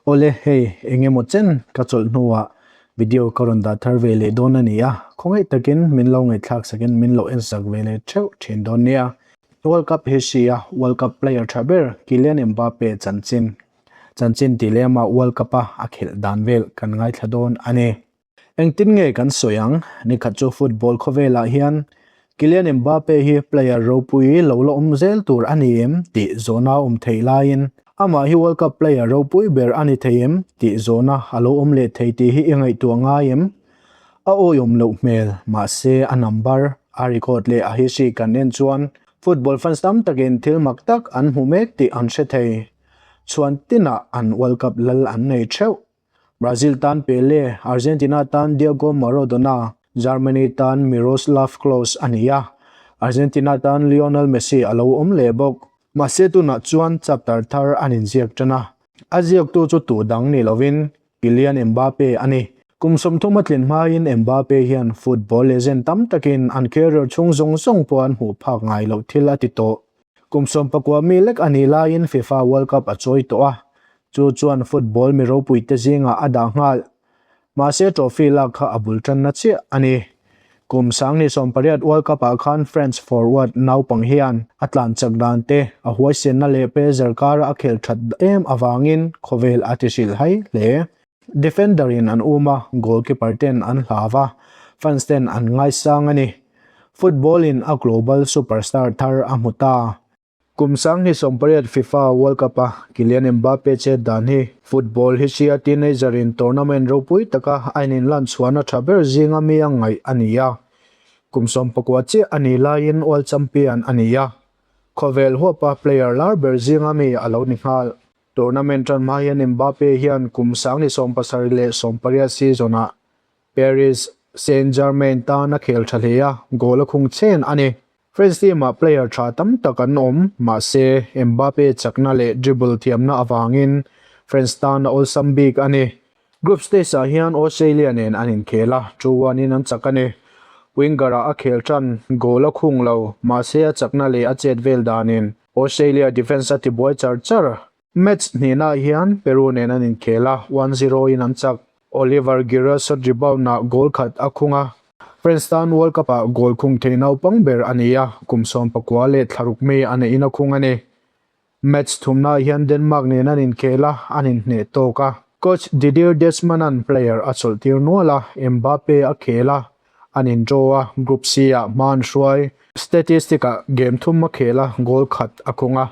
Awle, hei eng emaw chen ka chawlh hnuah video ka rawn dah thar ve leh dawn a ni a, khawngaih takin min lo ngaihthlak sakin min lo ensak ve leh theuh thin dawn nia. World Cup hi hria World Cup player tha ber Kylian Mbappe chanchin chanchin tih leh amah World Cup a a khelh dan vel kan ngaithla dawn a ni. Engtin nge kan sawi ang? Nikhat chu football khawvelah hian Kylian Mbappe hi player ropui lo la awm zel tur a ni em tih zawhna a awm theih laiin amah hi World Cup player ropui ber a ni thei em tih zawhna a lo awm leh thei tih hi i ngaihtuah ngai em? A awihawm loh hmel, mahse a number, a record leh a history kan en chuan football fans tam takin thil mak tak an hmu mek tih an hre thei. Chhuan tinah an World Cup lal an nei theuh. Brazil tan Pele, Argentina tan Diego Maradona, Germany tan Miroslav Klose a ni a, Argentina tan Lionel Messi a lo awm leh bawk. Mahse tunah chuan chapter thar an inziak tan a, a ziaktu chu tu dang ni lovin Kylian Mbappe a ni. Kum 30 a tlin hmain Mbappe hian football legend tam takin an career chhung zawng zawng pawh an hmuh phak ngai loh thil a ti tawh. Kum 19 mi lek a nih laiin FIFA World Cup a chawi tawh a, Chu chuan football mi ropuite zingah a dah nghal. Mahse trophy lak kha a bul tanna chiah a ni. Kum 2018 World Cup ah khan French forward naupang hian a tlan chak dan te, a huaisenna leh pressure kara a khel that em avangin khawvel a ti hrilh hai hle. Defender in an um a, goalkeeper ten an hlau a, fans ten an ngaisang a ni. Football in a global superstar thar a hmu ta. Kum 2018 FIFA World Cup a Kylian Mbappe chet dan hi football history-a teenager in tournament ropui taka a ininlan chhuahna tha ber zinga mi a ngaih a ni a. Kum 19 chiah a nih laiin World Champion a ni a, khawvel huapa player lar ber zinga mi a lo ni nghal. Tournament tan hma hian Mbappe hian kum 2017 le 18 season-ah Paris Saint-Germain tan a khel tha hle a, goal a khung chen a ni. French team-ah player tha tam tak an awm, mahse Mbappe chakna leh dribble thiamna avangin French tan a awlsam bik a ni. Group stage-ah hian Australia nen an inkhel a, 2-1 in an chak a ni. Winger-ah a khel tan, goal a khung lo, mahse a chakna leh a chet vel danin Australia defence a tibuai char char. Match hnihnaah hian Peru nen an inkhel a, 1-0 in an chak. Oliver Giroud shot rebound-ah goal khat a khung a, France tan World Cup-ah goal khung thei naupang ber a ni a, kum 19 leh thla ruk mi a neihin a khung a ni. Match thumnaah hian Denmark nen an inkhel a, an inhneh tawk a. Coach Didier Deschamps-a'n player a chawlhtir nual a, Mbappe a khel a, an in draw a, Group C-ah hma an hruai. Statistic-ah game thum a khel a, goal khat a khung a,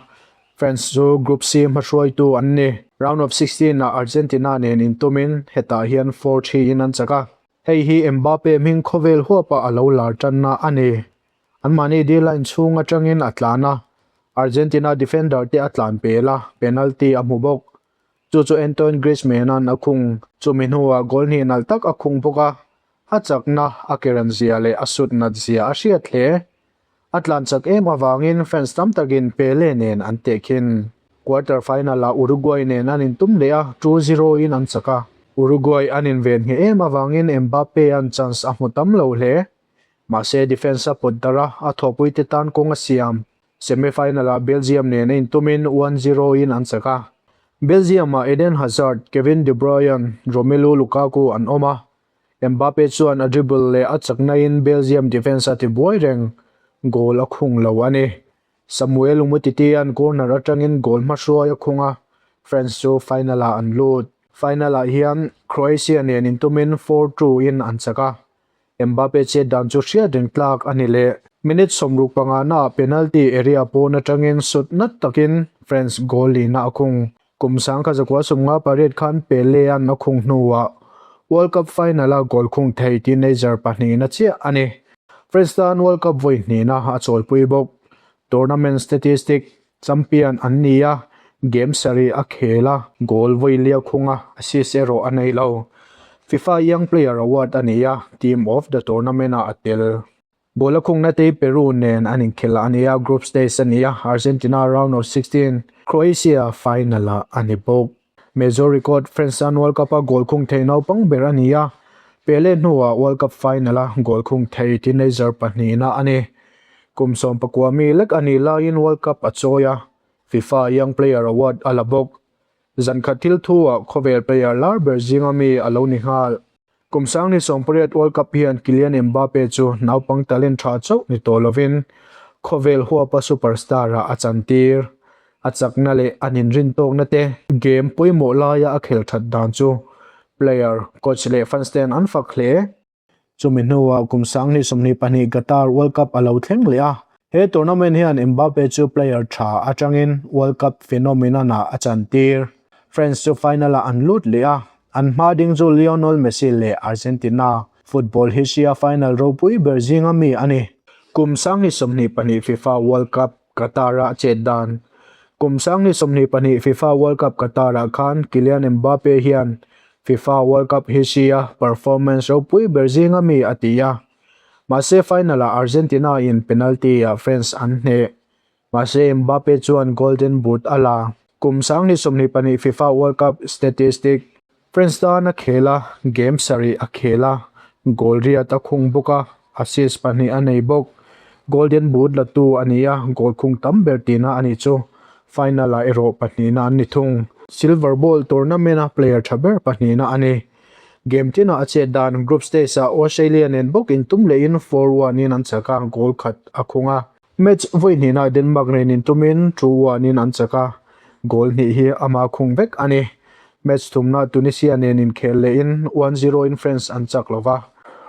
France chu Group C hmahruaitu an ni. Round of 16 ah Argentina nen intumin hetah hian 4-3 in an chak a. Hei hi Mbappe hming khawvel huapa a lo lar tanna a ni. Anmahni D-line chhung atangin a tlan a, Argentina defender te a tlan pel a, penalty a hmu bawk. Chu chu Antoine Griezmann-a'n a khung. Chumi hnuah goal hnih nalh tak a khung bawk a, a chakna, a keran zia leh a sut nat zia a hriat hle. A tlan chak em avangin fans tam takin Pele nen an tehkhin. Quarter final-ah Uruguay nen an intum leh a, 2-0 in an chak a. Uruguay an inven ngheh em avangin Mbappe-a'n chance a hmu tam lo hle. Mahse defence a pawt darh a, a thawhpuite tan kawng a siam. Semi-final-ah Belgium nen a intumin 1-0 in an chak a. Belgium-ah Eden Hazard, Kevin De Bruyne, Romelu Lukaku an awm a, Mbappe chuan a dribble leh a chaknain Belgium defence a tibuai reng, goal a khung lo a ni. Samuel Umtiti-a'n corner atangin goal hmahruai a khung a, France chu final-ah an lut. Final-ah hian Croatia nen intumin 4-2 in an chak a, Mbappe chet dan chu hriat reng tlak a ni leh. Minute 65 naah penalty area pawn atangin sut nat takin France goal lina a khung. Kum 1958 khan Pele-a'n a khung hnuah World Cup final-a goal khung thei teenager pahnihna chiah a ni. France tan World Cup vawi hnihna a chawlpui bawk. Tournament statistic, Champion an ni a, game sarih a khel a, goal vawi lia khung a, assist erawh a nei lo. FIFA Young Player Award a ni a, Team of the Tournament-ah a tel. Goal a khungna te Peru nen an inkhel a ni a, group stage a ni a, Argentina round of 16, Croatia final ah a ni bawk. Major record, France an World Cup a goal khung thei naupang ber a ni a, Pele hnuah World Cup final a goal khung thei teenager pahnihna a ni. Kum 19 mi lek a nih laiin World Cup a chawi a, FIFA Young Player Award a la bawk. Zan khat thil thu-ah khawvel player lar ber zinga mi a lo ni nghal. Kum 2018 World Cup hian Kylian Mbappe chu naupang talent tha chauh ni tawh lovin khawvel huapa superstar-ah a chantir. A chakna leh an inrintawkna te game pawimawh laia a khel that dan chu player, coach leh fans ten an fak hle. Chumi hnuah kum 2022 Qatar World Cup a lo thleng leh a, he tournament hian Mbappe chu player tha atangin World Cup phenomenon-ah a chantir. France chu final-ah an lut leh a, an hma ding chu Lionel Messi leh Argentina football history-a final ropui ber zinga mi a ni. Kum 2022 FIFA World Cup Qatar-a chet dan. Kum 2022 FIFA World Cup Qatar-ah khan Kylian Mbappe hian FIFA World Cup history-a performance ropui ber zinga mi a ti a. Mahse final-ah Argentina-in penalty-ah France an hneh. Mahse Mbappe chuan Golden Boot a la. Kum 2022 FIFA World Cup statistic. France tan a khel a, game sarih a khel a, goal riat a khung bawk a, assist pahnih a nei bawk. Golden Boot latu a ni a, goal khung tam ber tihna a nih chu. Final-ah erawh pahnihna an ni thung. Silver Ball tournament-a player tha ber pahnihna a ni. Game tinah a chet dan group stage-ah Australia nen bawk intum lehin 4-1 in an chak a, goal khat a khung a. Match vawi hnihna Denmark nen intumin 2-1 in an chak a, goal hnih hi ama khung vek a ni. Match thumna Tunisia nen inkhel lehin 1-0 in France an chak lo va.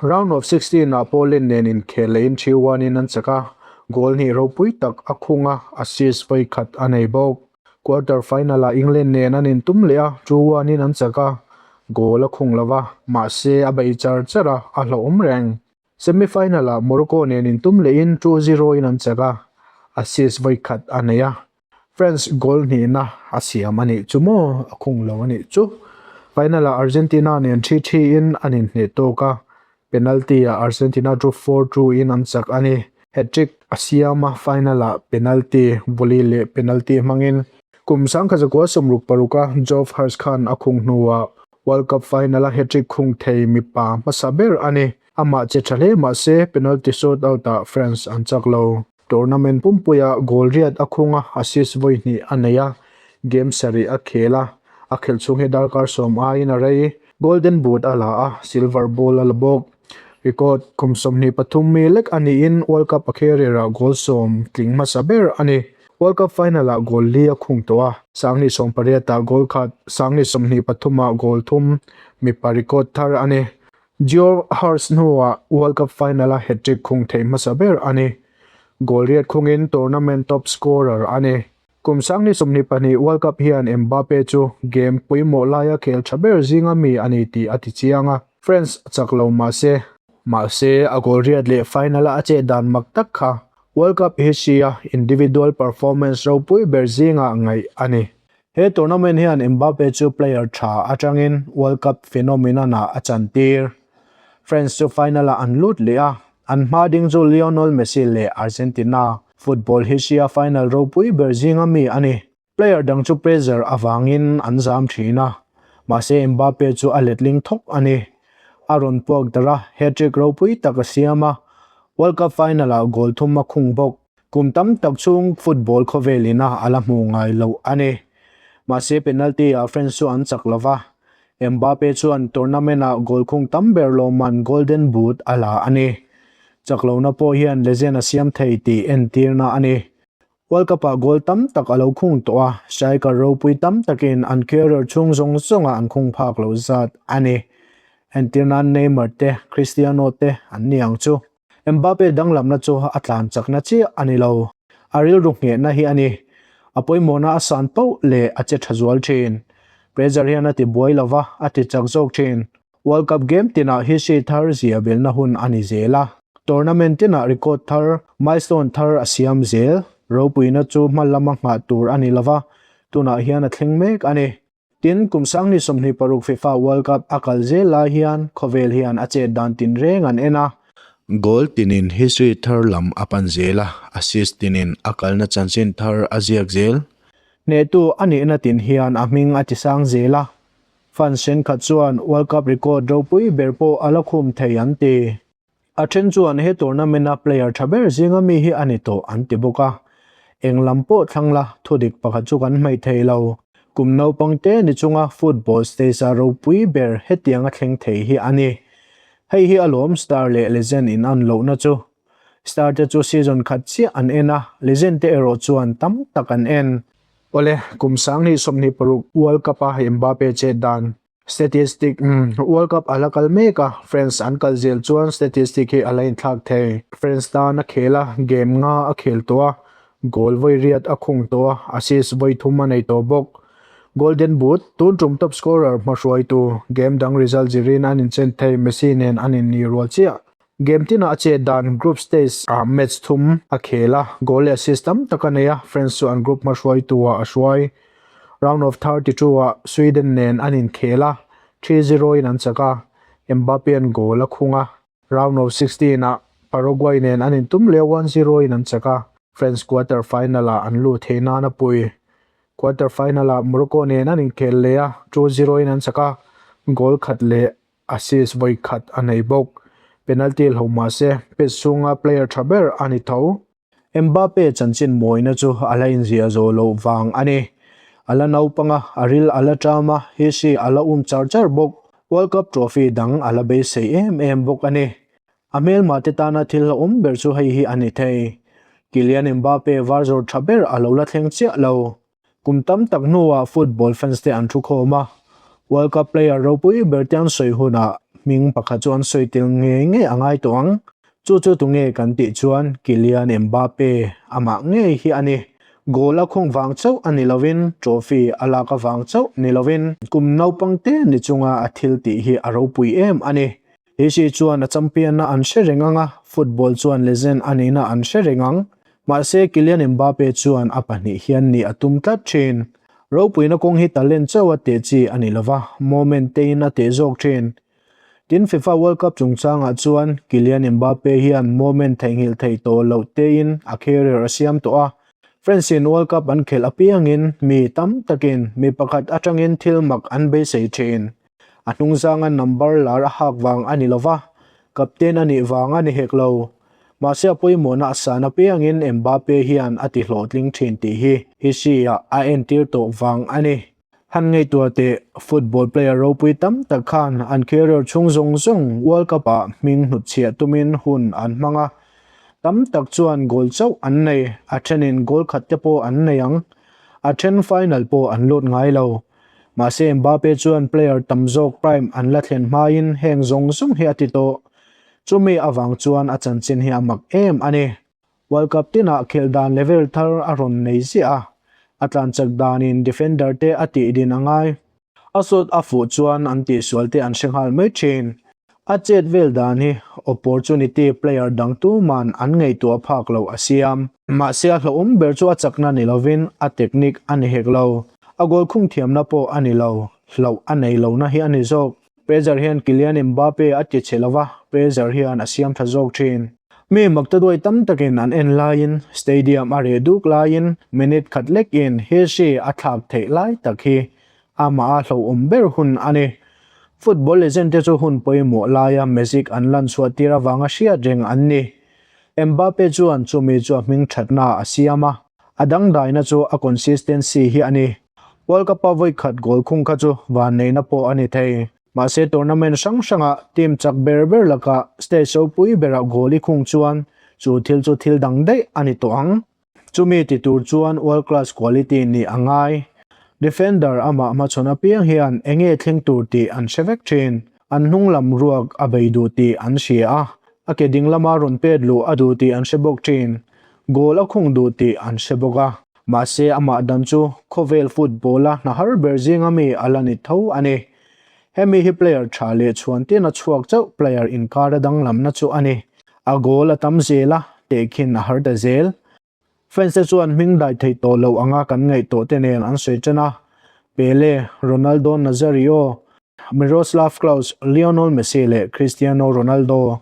Round of 16 ah Poland nen inkhel lehin 3-1 in an chak a, goal hnih ropui tak a khung a, assist vawi khat a nei bawk. Quarter final ah England nen an intum leh a, 2-1 in an chak a, goal a khung lo va, mahse a bei char char a, a hlauhawm reng. Semi final ah Morocco nen intum lehin 2-0 in an chak a, assist vawi khat a nei a. France goal hnihna a siam a nih chu maw? A khung lo a nih chu. Final ah Argentina nen thi thi in an inhneh tawk a, penalty ah Argentina chu 4-2 in an chak a ni. Hat-trick a siam a, final ah penalty, volley leh penalty hmangin. Kum 1966 a Geoff Hurst khan a khung hnuah World Cup final a hat-trick khung thei mipa hmasa ber a ni. Amah che tha hle mah se penalty shootout ah France an chak lo. Tournament pumpuiah goal riat a khung a, assist vawi hnih a nei a, game sarih a khel a, a khelh chhung hi darkar sawm aiin a rei. Golden Boot a la a, Silver Ball a la bawk. Record kum 23 mi lek a niin World Cup a career-ah goal sawm tling hmasa ber a ni. World Cup final-ah goal li a khung tawh a, 2018-ah goal khat, 2023-ah goal thum, mipa record thar a ni. Geoff Hurst hnuah World Cup final-a hat-trick khung theih hmasa ber a ni. Goal riat khungin tournament top scorer a ni. Kum 2022 World Cup hian Mbappe chu game pawimawh laia khel tha ber zinga mi a ni tih a ti chiang a. France chak lo mah se. Mahse, a goal riat leh final-a a chet dan mak tak kha World Cup history-a individual performance ropui ber zingah ngaih a ni. He tournament hian Mbappe chu player tha atangin World Cup phenomenon-ah a chantir. France chu final-ah an lut leh a, an hma ding chu Lionel Messi leh Argentina football history-a final ropui ber zinga mi a ni. Player dang chu pressure avangin an zam thin a, mahse Mbappe chu a letling thawk a ni. A rawn puak darh a, hat-trick ropui tak a siam a, World Cup final-ah goal thum a khung bawk. Kum tam tak chhung football khawvel ina a la hmu ngai loh a ni. Mahse penalty ah France chu an chak lova, Mbappe chuan tournament ah goal khung tam ber lawmman Golden Boot a la a ni. Chak lohna pawh hian legend a siam thei tih entirna a ni. World Cup ah goal tam tak a lo khung tawh a, striker ropui tam takin an career chhung zawng zawnga an khung phak loh zat a ni. Entirnan Neymar te, Cristiano te an ni ang chu. Mbappe danglamna chu a tlan chakna chiah a ni lo. A rilru nghehna hi a ni. A pawimawhna a san poh leh a che tha zual thin. Pressure hian a ti buai lo va, a ti chak zawk thin. World Cup game tinah history thar zia belna hun a ni zel a. Tournament tinah record thar, milestone thar a siam zel. Ropuina chu hma lama nghah tur a ni lo va, tunah hian a thleng mek a ni. Tin, kum 2026 FIFA World Cup a kal zel lai hian khawvel hian a chet dan tinreng an en a. Goal tinin history thar lam a pan zel a, assist tinin a kalna chanchin thar a ziak zel. Hnehtu a nihna tin hian a hming a tisang zel a, fans thenkhat chuan World Cup record ropui ber pawh a la khum thei an ti. A then chuan he tournament-a player tha ber zinga mi hi a ni tawh an ti bawk a. Eng lam pawh thlang la, thudik pakhat chu kan hmaih thei lo. Kum naupang te ni chunga football stage a ropui ber hetiang a thleng thei hi a ni. Hei hi alawm star leh legend in an lohna chu. Star te chu season khat chiah an en a, legend te erawh chuan tam tak an en. Awle, kum 2026 World Cup a Mbappe chet dan Statistic, World Cup a la kal mek a, France an kal zel chuan statistic hi a la inthlak thei. France tan a khel a, game nga a khel tawh a, goal vawi riat a khung tawh a, assist vawi thum a nei tawh bawk. Golden Boot, tun tum top scorer hmahruaitu, game dang result zirin an inchen thei, Messi nen an inni rual chiah. Game tinah a chet dan group stage ah match thum a khel a, goal leh assist tam tak a nei a, France chu an group hmahruaitu ah a hruai. Round of 32 ah Sweden nen an inkhel a, 3-0 in an chak a, Mbappe an goal a khung a. Round of 16 ah Paraguay nen an intum leh a, 1-0 in an chak a, France quarter final ah an lut thei nan a pui. Quarter final ah Morocco nen an inkhel leh a, 2-0 in an chak a, goal khat leh Assist vawi khat a nei bawk. Penalty hlo mah se, pitch chhunga player tha ber a ni tho. Mbappe chanchin mawina chu a la inziah zawh loh vang a ni. A la naupang a, a ril a la ṭam a, history a la um char char bawk. World Cup trophy dang a la beisei em em bawk a ni. A hmelmah te tana thil hlauhawm ber chu hei hi a ni thei. Kylian Mbappe var zawr tha ber a lo la thleng chiah lo. Kum tam tak hnuah football fans te an thu khawm a, World Cup player ropui ber te an sawi hunah hming pakhat chu an sawi tel ngei ngei a ngai tawh ang. Chu chu tunge kan tih chuan Kylian Mbappe amah ngei hi a ni. Goal a khung vang chauh a ni lovin, trophy a lak avang chauh ni lovin, kum naupang te ni chunga a thil tih hi a ropui em a ni. Hisi chuan a champion-na an hre reng ang a, football chuan legend a nihna an hre reng ang. Mahse, Kylian Mbappe chuan a pahnih hian nih a tum tlat thin. Ropuina kawng hi talent chauh a teh chi a ni lova, moment tein a teh zawk thin. Tin, FIFA World Cup chungchangah chuan Kylian Mbappe hian moment theihnghilh thei tawh loh tein a career a siam tawh a. France-in World Cup an khelh apiangin mi tam takin mi pakhat atangin thil mak an beisei thin. A hnungzanga number lar a hak vang a ni lo va, captain a nih vang a ni hek lo. Mahse a pawimawhna a san apiangin Mbappe hian a ti hlawhtling thin tih hi history-ah a entir tawh vang a ni. Han ngaihtuah teh, football player ropui tam tak khan an career chhung zawng zawng World Cup-ah hming hnutchhiah tumin hun an hmang a. Tam tak chuan goal chauh an nei, a thenin goal khat te pawh an nei ang. A then final pawh an lut ngai lo. Mahse Mbappe chuan player tam zawk prime an la thlen hmain heng zawng zawng hi a ti tawh. Chumi avang chuan a chanchin hi a mak em a ni. World Cup tinah khelh dan level thar a rawn nei ziah a, a tlan chak danin defender te a tih din a ngai. A sawt a fuh chuan an tihsual te an hre nghal mai thin. A chet vel dan hi opportunity player dang tuman an ngaihtuah phak loh a siam. Mahse a hlauhawm ber chu a chakna ni lovin a technique a ni hek lo. A goal khung thiamna pawh a ni lo, hlauh a nei lohna hi a ni zawk. Pressure hian Kylian Mbappe a ti chhe lova, pressure hian a siam tha zawk thin. Mi maktaduai tam takin an en laiin, stadium a reh duk laiin minute khat lekin Hirschi a thlak theih lai tak hi Amah a hlauhawm ber hun a ni. Football legend te chu hun pawimawh laia magic an lan chhuah tir avanga hriat reng an ni. Mbappe chuan chumi chu a hming thatna a siam a, a dangdaina chu a consistency hi a ni. World Cup-a vawi khat goal khung kha chu vanneihna pawh a ni thei. Mahse tournament hrang hrangah team chak ber ber lakah stage ropui berah goal i khung chuan chu thil chu thil dang daih a ni tawh ang. Chumi ti tur chuan world class quality nih a ngai. Defender amah hmachhawn apiang hian enge thleng tur tih an hre vek thin. An hnung lam ruak a bei duh tih an hria a, a ke ding lama rawn pet luh a duh tih an hre bawk thin. Goal a khung duh tih an hre bawk a. Mahse amah dan chu khawvel football-a hna har ber zinga mi a la ni tho a ni. Hemi hi player tha leh chhuan tin a chhuak chauh player inkar a danglamna chu a ni. A goal a tam zel a, tehkhin a har ta zel. Fans te chuan hming dai thei tawh lo anga kan ngaih tawh te nen an sawi ṭan a, Pele, Ronaldo Nazario, Miroslav Klose, Lionel Messi leh Cristiano Ronaldo.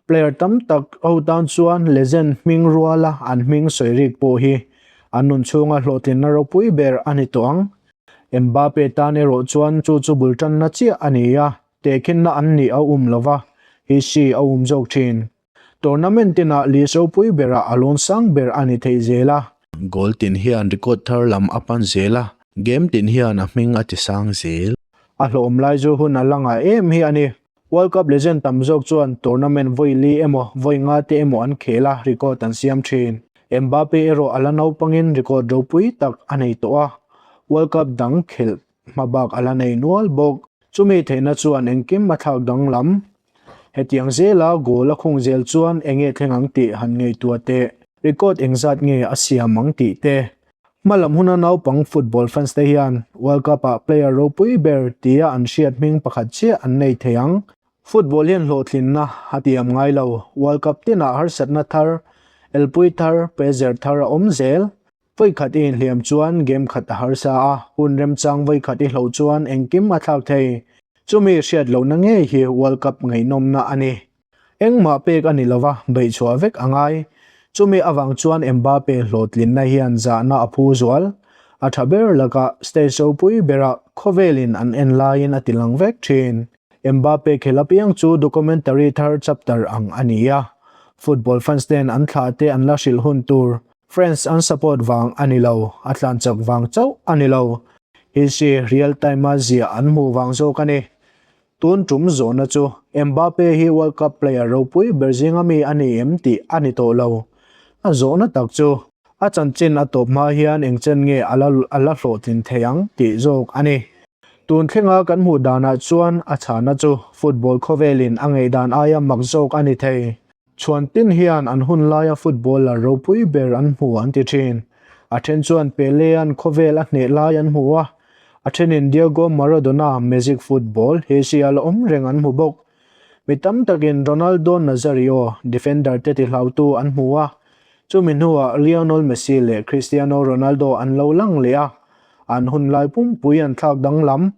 Player tam tak ho tan chuan legend hming ruala an hming sawi rik pawh hi an nun chhunga hlawhtlinna ropui ber a ni tawh ang. Mbappe tan erawh chuan chu chu bul ṭanna chiah a ni a, Tehkhinna an nih a um lo va, history a um zawk thin. Tournament tinah list ropui berah a lawn sang ber a ni thei zel a. Goal tin hian record thar lam a pan zel a. Game tin hian a hming a ti sang zel. A hlawm lai chu hun a la ngah em hi a ni. World Cup legend tam zawk chuan tournament vawi li emaw vawi nga te emaw an khel a, record an siam thin. Mbappe erawh a la naupangin record ropui tak a nei tawh a, World Cup dang khelh hma bak a la nei nual bawk. Chumi theihna chuan engkim a thlak danglam. Hetiang zela goal a khung zel chuan enge thleng ang tih han ngaihtuah teh. Record engzat nge a siam ang tih te. Hma lam huna naupang football fans te hian World Cup ah player ropui ber tia an hriat hming pakhat chiah an nei thei ang. Football hian hlawhtlinna a tiam ngai lo. World Cup tinah harsatna thar, elpui thar, pressure thar a awm zel. Vawikhat i inhliam chuan game khat a harsa a, hun remchang vawikhat i hloh chuan engkim a thlak thei. Chumi hriat lohna ngei hi World Cup ngaihnawmna a ni. Engmah pek a ni lova, beihchhuah vek a ngai. Chumi avang chuan Mbappe hlawhtlinna hian zahna a phu zual. A tha ber lakah stage ropui berah khawvelin an en laiin a tilang vek thin. Mbappe khel apiang chu documentary thar chapter ang a ni a, football fans ten an thlah te an la hrilh hun tur France an support vang a ni lo, a tlan chak vang chauh a ni lo. History real time a ziah an hmuh vang zawk a ni. Tun tum zawhna chu Mbappe hi World Cup player ropui ber zinga mi a ni em tih a ni tawh lo. A zawhna tak chu a chanchin a tawp hma hian engchen nge a la a la hlawhtlin thei ang tih zawk a ni. Tun thlenga kan hmuh danah chuan a chhana chu football khawvelin a ngaihdan aia mak zawk a ni thei. Chhuan tin hian an hun laia footballer ropui ber an hmu an ti thin. A then chuan Pele-a'n khawvel a hneh lai an hmu a, a thenin Diego Maradona magic football he sia la awm reng an hmu bawk. Mi tam takin Ronaldo Nazario defender te tihlautu an hmu a, chumi hnuah Lionel Messi leh Cristiano Ronaldo an lo lang leh a, an hun lai pumpui an thlak danglam.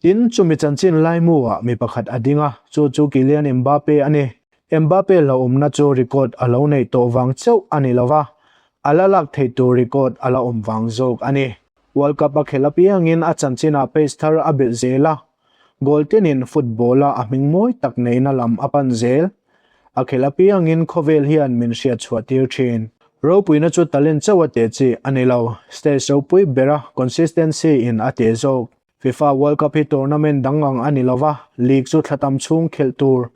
Tin, chumi chanchin laimu-ah mi pakhat a ding a, chu chu Kylian Mbappe a ni. Mbappe hlauhawmna chu record a lo neih tawh vang chauh a ni lo va, a la lak theih tur record a la awm vang zawk a ni. World Cup a khelh apiangin a chanchinah pace thar a belh zel a, goal tinin football-a a hming mawi tak neihna lam a pan zel. A khelh apiangin khawvel hian min hriat chhuah tir thin. Ropuina chu talent chauh a teh chi a ni lo, stage ropui bera consistency in a teh zawk. FIFA World Cup hi tournament dang ang a ni lo va, league chu thla tam chhung khelh tur.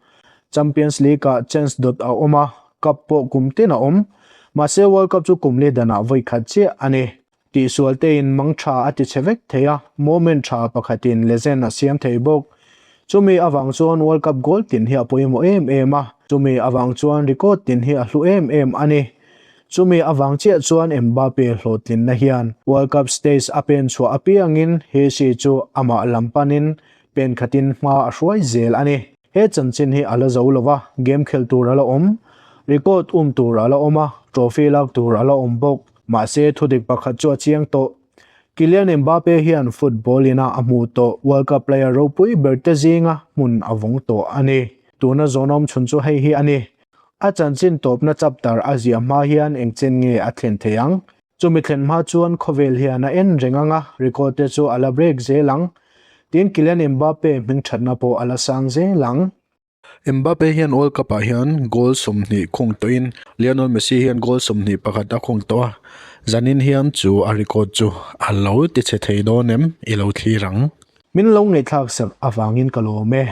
Champions League-ah chance dawt a awm a, cup pawh kum tin a awm. Mahse World Cup chu kum li danah vawi khat chiah a ni. Tihsual tein mang tha a ti chhe vek thei a, moment tha pakhatin legend a siam thei bawk. Chumi avang chuan World Cup goal tin hi a pawimawh em em a, chumi avang chuan record tin hi a hlu em em a ni. Chumi avang chiah chuan Mbappe hlawhtlinna hian World Cup stage a pen chhuah apiangin Hesi chu amah lam panin pen khatin hma a hruai zel a ni. He chanchin hi a la zo lo va, game khelh tur a la awm, record um tur a la awm a, trophy lak tur a la awm bawk. Mahse, thudik pakhat chu a chiang tawh. Kylian Mbappe hian football ina a hmuh tawh World Cup player ropui ber te zinga hmun a vawng tawh a ni. Tuna zawnawm chhun chu hei hi a ni. A chanchin tawpna chapter a ziah hma hian engchen nge a thlen thei ang? Chumi thlen hma chuan khawvel hian a en reng ang a, record te chu a la break zel ang. Tin Kylian Mbappe hming thatna pawh a la sang zel ang. Mbappe hian World Cup ah hian goal 20 khung tawhin Lionel Messi hian goal 21 a khung tawh a, zanin hian chu a record chu a lo ti chhe thei dawn em i lo thlir ang. Min lo ngaihthlak sak avangin ka lawm e.